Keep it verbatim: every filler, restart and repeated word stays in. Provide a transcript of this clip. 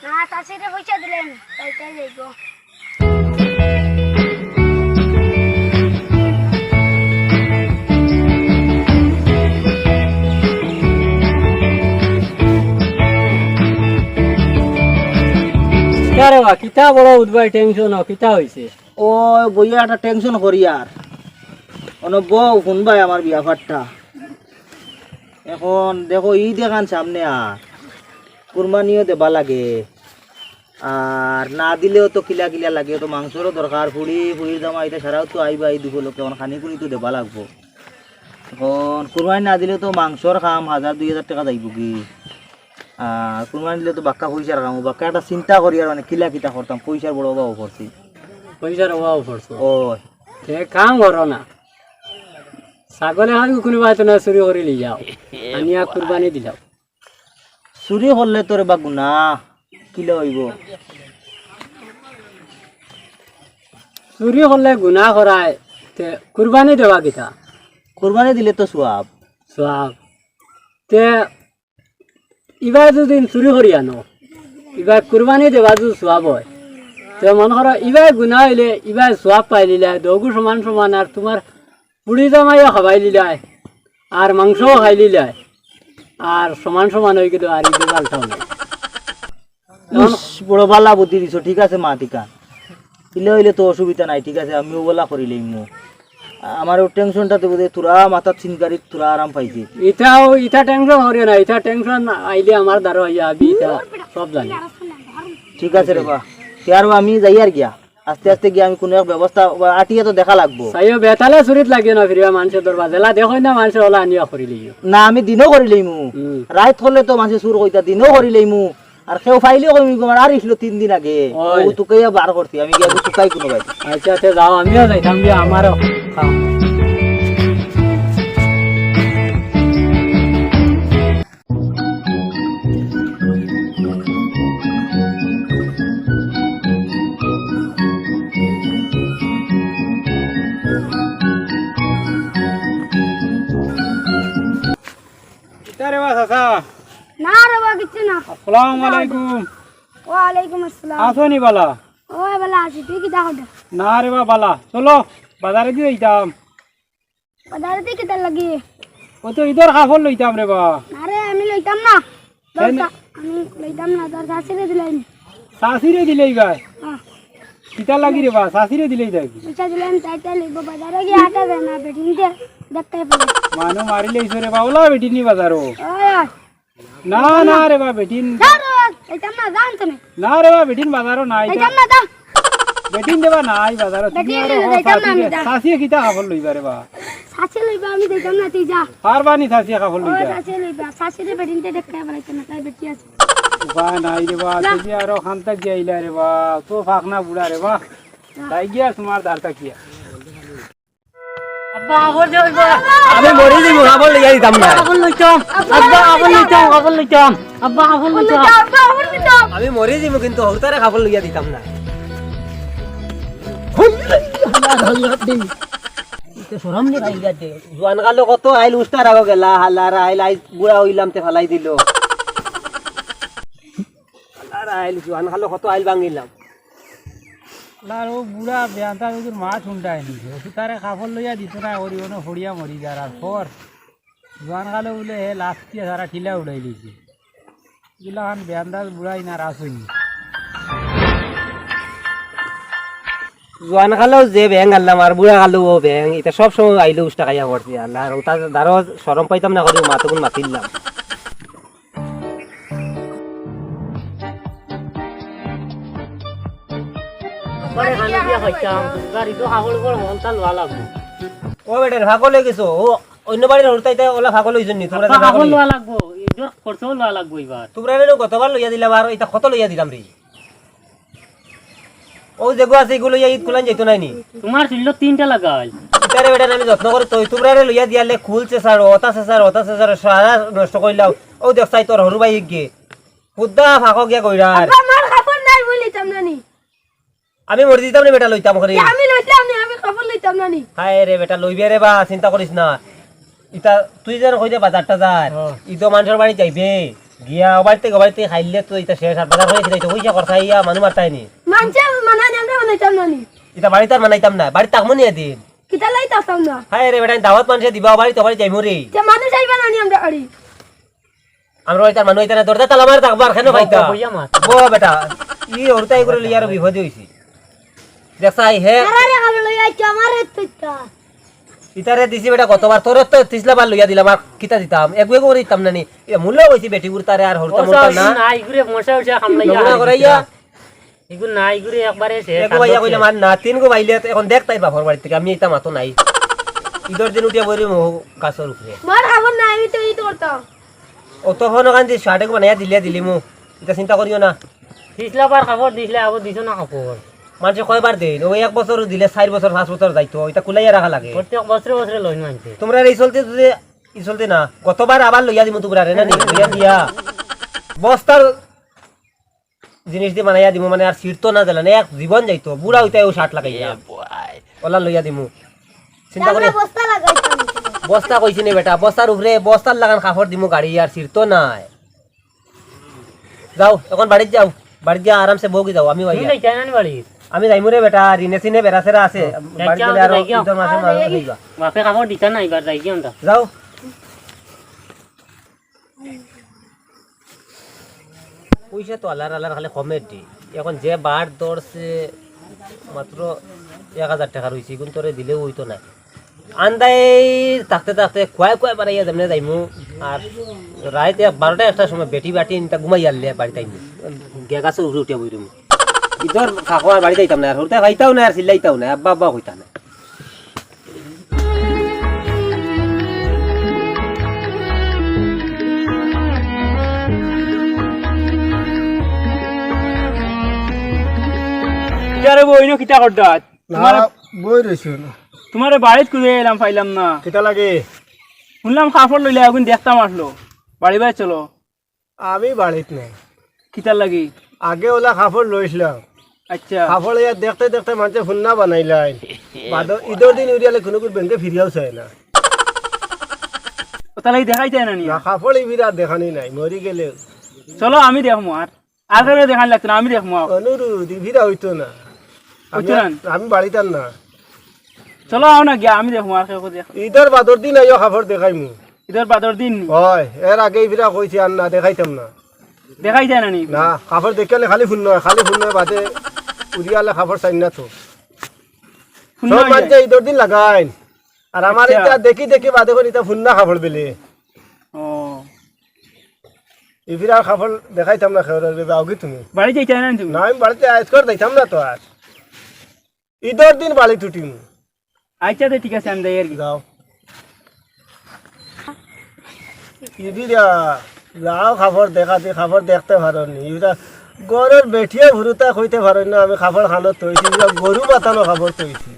না, চাচিরে পয়সা দিলাইন, তাই তাই যাইব। কিতা রে বা, কিতা বড় উদ্বাই টেনশন, কিতা অইছে? ও বইয়া একটা টেনশন করি আর। অনো বউ, হুনবায় আমার বিয়া ফাটটা। এখন দেখো, ইদ এখান সামনে আর কুরবানিও দেবা লাগে, আর না দিলেও তো কিলা কিলা লাগে, তো মাংসরও দরকার, ফুড়ি, ফুড়ির জামাই, ইতা সারাও তো আইবা ইদ উপলক্ষে, এখন খানি খুনি তো দেবা লাগবো। এখন কুরবানি না দিলে তো মাংসর কাম হাজার দুই হাজার টেকা যাইবো কি, আর কুরবানি দিলে তো বাক্কা পয়সার কাম, বাক্কা একটা চিন্তা করি আর মানে কিলা কিতা করতাম, পয়সার বড় অভাব পড়ছে। পয়সার অভাব পড়ছে? ও। তে কাম করো না, ছাগল এখান কুনু বায় তো না চুরি করি লই যাও, আনিয়া কুরবানি দিলাও। চুরি করলে তো রে বা গুনা, কিলা অইবো? চুরি করলে গুনা করায়, তে কুরবানি দেবা কিতা? কুরবানি দিলে তো সওয়াব। সওয়াব। তে ইবায় যদি চুরি করি আনো, ইবায় কুরবানি দেবা যদি সওয়াব অয়, তে মনো করো ইবায় গুনা অইলে ইবায় সওয়াব পাইলিলায়, দুগু সমান সমান, আর তুমার ফুড়ি জামাইও খাবাইলিলায়, আর মাংসও খাইলিলায়, আর সমান সমান অইগেলো, আর ইদে পাল্টাও নাই। ইস, বড় বালা বুদ্ধি দিছো, ঠিক আছে মা, ঠিক আছে। ইলা অইলে তো অসুবিধা নাই, ঠিক আছে, আমি অবলা করি লইমু। আমার ও টেনশনটাতে বোধহয় তোরা মাথাত চিনকারি তোরা আরাম পাইছে। ইটাও, ইটা টেনশন করিও না, ইটা টেনশন আইলে আমার দ্বারা অইয়া আমি ইটা সব জানি। ঠিক আছে রে বা, তে আর আমি যাই আর গিয়া। আস্তে আস্তে গিয়া আমি কুনু এক ব্যবস্থা বা আটিয়া তো দেখা লাগবো। চাইও বেতালে চুরিত লাগিও না ফিরিবা মানষে দরবা। যেলা দেখো না মানষে ওলা আনিয়া করি লইও। না, আমি দিনও করি লইমু। হুম। রাইত করলে তো মানষে চুর কইতা, দিনও করি লইমু। আর কেউ পাইলে কইমি, আমার আর ইসলো তিন দিন আগে। ওই। ও তুকাইয়া বার করছি, আমি গিয়া তুকাই কুনু ভাই। আচ্ছা, আচ্ছা, যাও, আমিও যাইতাম গিয়া, আমারও কাম। কিতা রে বা চাচা? না রে বা, কিচ্ছু না। আসসালামু আলাইকুম। ওয়ালাইকুম আসসালাম। আছো নি বালা? ও বালা আছি, তুই কিতা করছ? না রে বা বালা, চলো বাজারেদি যাইতাম। বাজারেদি কিতার লাগি? ও তো ইদর কাপড় লইতাম রে বা। না রে, আমি লইতাম না। কেনে? দরকার, আমি লইতাম না, তোর চাচিরে দিলাইমু। চাচিরে দিলাইবায়? হ্যাঁ। কিতার লাগি রে বা, চাচিরে দিলাইতায়? পয়সা দিলাইমু, তাই তাই লইবো, বাজারো গিয়া আটা দেয় না, বেটিনতে দেখতে পারে। মানু মারিলাইছো রে বা, ওলা বেটিন নি বাজারো। ওই, ওই। না, না রে বা, বেটিন। যা রে বা, যাইতাম না, যা আনতে নে। না রে বা, বেটিন বাজারো নাই, যা। যাইতাম না, যা। বেটিন দেবা নাই বাজারো, তুমি বেটিন আরো দিলে কও যাইতাম না চাচি আমি, দে। যা। চাচিয়ে কিতা কাপড় লইবা রে বা? চাচিয়ে লইবা, আমি যাইতাম না, তুই যা। পারবা নি চাচিয়ে কাপড় ও, লইতা? চাচিয়ে লইবা, চাচিয়ে বেটিনতে দেখতে পারে না, তাই বেটি আছে। উপায় নাই রে বা, যা। তুমি আরো খান্তা গিয়া আইলা রে বা, তো ফাকনা বুড়া রে বা। যা। তাই গিয়া তোমার দাঁড় তাকিয়া। আব্বা, কাপড় দে, আব্বা। আমি মরি যাইমু, কাপড় লইয়া দিতাম না। কাপড় লইতাম। আব্বা, কাপড় লইতাম, কাপড় লইতাম। আব্বা, কাপড় লইতাম। আমি মরি যাইমু, কিন্তু হউতারে কাপড় লইয়া দিতাম না। ইতে শরম নি পাইলা দে। জোয়ান কালো কত আইল উস্তার আগো গেলা, হালার আইল, আইজ বুড়া অইলাম তে ফালাই দিল। আর আইল জোয়ান কালো কত আইল ভাঙিলাম। আর ও বুড়া বেয়ান্তা যুদির মা শুনটায় নি, ও তো তারে কাপড় লইয়া দিত না, ওরি ওনো ফড়িয়া মরি যার। আর পর জোয়ান কালো বুলে হে লাস্টিয়া সারা ঠিলা উড়াই লইছে। ইগুলা খান বেয়ান্দাজ বুড়াই না রাস হইনি। জোয়ান কালো যে ব্যাং আনলাম আর বুড়া কালো ও ব্যাং, ইতা সব সময় আইলে উষ্টা খাইয়া পড়ছি। আল্লাহ, আর ওটা দাঁড়ো শরম পাইতাম না করি, মা তখন মাতিলাম। আরে, খানো দিয়া খাইতাম, গাড়ি তো কাপড় পর মনটা লওয়া লাগবো। ও বেটার, পাগল হয়ে গেছো। ও অন্য বাড়ির হরতাইতে ওলা পাগল হইছন নি? তোমরা আব্বা, জানো কাপড় নি? লওয়া লাগবো, ইজ্জত খরচও লওয়া লাগবো এবার। তোমরা এনে গতবার লইয়া দিলাম, আর এটা কত লইয়া দিলাম রে? ও যেগো আছে, এগুলো লইয়া ইদ কুলান যাইতো নাই নি? তোমার চুল্লো তিনটা লাগাই। ইতারে বেটার আমি যত্ন করে তো, তোমরা রে লইয়া দিয়ালে খুল চেঁচারো, ওটা চেঁচারো, ওটা চেঁচারো, সারা নষ্ট করিলাও। ও দেখ চাই তোর হরু ভাই গিয়ে। হুদ্দা ফাঁকো গিয়া কইরার। আব্বা, আমার কাপড় নাই, বই লইতাম না নি। আমি মরি দিতাম না বেটা, লইতাম করি। আমি লইতাম না, আমি কাপড় লইতাম না নি। হায় রে বেটা, লইবে রে বা, চিন্তা করিস না। ইতা তুই যেন কইতে বাজারটা যার, হ্যাঁ। ই তো মানুষের বাড়ি যাইবে। গিয়া ও বাড়িত থাকি, ও বাড়িত থাকি খাইলে তো ইতা শেষ, আর বাজার করি কিতা ইতা পয়সা খরচা ইয়া মানু মারতায় নি। মানষে মানায় নি, আমরা মানাইতাম না নি। ইতা বাড়িত আর মানাইতাম না, বাড়িত থাকমু নি এদিন। কিতার লাগি থাকতাম না? হায় রে বেটা, দাওয়াত মানষে দিবা, ও বাড়িত, ও বাড়িত যাইমু রে। তে মানুষ আইবা না নি আমরা বাড়ি? আমরা বাড়িত আর মানু আইতা না, দরজা তালা মারি থাকবা, আর কেনে পাইতা? বইয়া মাত। বো বেটা, ই হরুতাই করে লইয়া আরো বিপদে অইছি। দেখছাই হে। আরে রে, কালো লইয়া আইছো, আমারে তুইতা। ইতারে দিছি বেটা গতবার, তোরে তো তিসলা বার লইয়া দিলাম, আর কিতা দিতাম? এগু এগু করে দিতাম না নি? এ মূল্য কইছি বেটি গুরতারে আর হরতা ও মুরতা সব না। না, ইগুরে মশা উঠে হামলা ইয়া নমুনা হারি করাইয়া। দিতা। ইগু না, ইগুরে একবারে শেষ, এগু ভাইয়া আর কইলে শেষ। মান না, তিন গু বাইলে এখন দেখ তাইর বাপর বাড়ি থাকি, আমি ইতা মাতো নাই। ইদর দিন উঠিয়া বইরি মো গাছর উপরে। মার খবর নাই, আমি তো ই করতাম। ও তো ফোন ওখান দিয়ে শার্ট এগু বানাইয়া দিলে দিলিমু। ইতা চিন্তা করিও না। দিছলা বার কাপড় দিছলা, আবার দিছো না কাপড়। মানষে কয়বার দেইন? ও এক বছর দিলে চাইর বছর, পাঁচ বছর যাইতো, ইতা কুলাইয়া রাখা লাগে। প্রত্যেক বছরে বছরে লইন মানষে। তোমরা এই চলতে যদি, ই চলতে না, গতবার আবার লইয়া দিমু তোমরা রে না নি, লইয়া দিয়া। বস্তার জিনিস দি বানাইয়া দিমু, মানে আর ছিড়তো না, জ্বালানি এক জীবন যাইতো, বুড়া অইতে ও শার্ট লাগাইয়া। ওলা লইয়া দিমু। চিন্তা করি। আমরা বস্তা লাগাইতাম। বস্তা কইছি নি বেটা, বস্তার উপরে, বস্তার লাখান কাপড় দিমু গাড়ি, আর ছিড়তো নায়। যাও, এখন বাড়িত যাও। বাড়িত গিয়া আরামসে বউগি যাও, আমি তুমি বাইয়া। যাইতায় না নি বাড়িত? আমি যাইমু রে বেটা, ঋণে চিনে বেড়া ছেড়া আছে। ও, বাড়িত যাইগিয়া, গেলে আরো যাইগিয়া। ইদর মাসে আরো যাইগিয়া। হইবা। বাপে কাপড় দিতা না, এবার যাইগিয়া আমরা। যাও। পয়সা তো আল্লাহর আল্লাহর খালি কমের দি। এখন যে বার ধরছে মাত্র এক হাজার টেকা রইছে, ইগুন তোরে দিলেও অইতো না। আন্দাই থাকতে থাকতে খুয়াই খুয়াই বাড়াইয়া যেমনে যাইমু, আর রাইত এক বারোটা একটার সময় বেটি বাটি ইনতা ঘুমাই আনলে বাড়িত আইমু। গেগাছর উপরে উঠিয়া বইরমু। ইদর কাকু আর বাড়িত আইতাম না, আর হরতে খাইতাও না, আর চিল্লাইতাও না, আব্বা আব্বা কইতা না। ইয়ারে বইনো কিতা করতাত? না, তোমার বই রইছো না। তোমারে বাড়িত খুঁজে এলাম, পাইলাম না। কিতা লাগে? হুনলাম কাপড় লইলা, অখন দেখতাম আসলো। বাড়ি বাড়ি চলো। আমি বাড়িত নাই। কিতার লাগি? আগে ওলা কাপড় লইছলাম। আচ্ছা। কাপড় ইয়া দেখতে দেখতে মানষে হুন্না বানাইলাইন। বাদে ইদর দিন উড়িয়ালে কুনুগুর ব্যাংকে ফিরিয়াও চায় না। ও তাহলে এই দেখাইতায় না নি? না, কাপড় ইবিরা দেখানি নাই, মরি গেলে। চলো আমি দেখমু আর। আর কেউরে দেখানি লাগতো না, আমি দেখমু আও। অনুরোধ, ইবিরা অইতো না। আমি, অইতো না? আমি বাড়িত আর না। চলো আও না গিয়া, আমি দেখমু আর কেউরে দেখ। ইদর বাদর দিন আইও কাপড় দেখাইমু। ইদর বাদর দিন নি? অয়, এর আগে ইবিরা কইছি আর না, দেখাইতাম না। দেখাইতায় না নি? না, কাপড় দেখিয়ালে খালি হুন্না অয়, খালি হুন্না অয় বাদে উড়িয়ালে কাপড় চাইন না তো। হুন্না সব অইযায়। মানষে ইদর দিন লাগাইন। আর আমার আচ্ছা। ইতা দেখি দেখি বাদে করি ইতা হুন্না কাপড় বেলে। ও। ইবিরার কাপড় দেখাইতাম না কেউরে, যাওগি তুমি। বাড়িত যাইতায় না নি তুমি? না, আমি বাড়িত আইজকর যাইতাম না তো আর। ইদর দিন বাড়িত উঠিমু। আচ্ছা, তে ঠিক আছে, আমি যাই আর কি। যাও। ইবিরা, যাও কাপড় দেখা দি, কাপড় দেখতে পারো নি। ইবিরা ঘরর বেটিয়ে হুরুতা কইতে পারো না, আমি কাপড় খানো তইছি, ইবিরা গরু মাতানো কাপড় তইছি।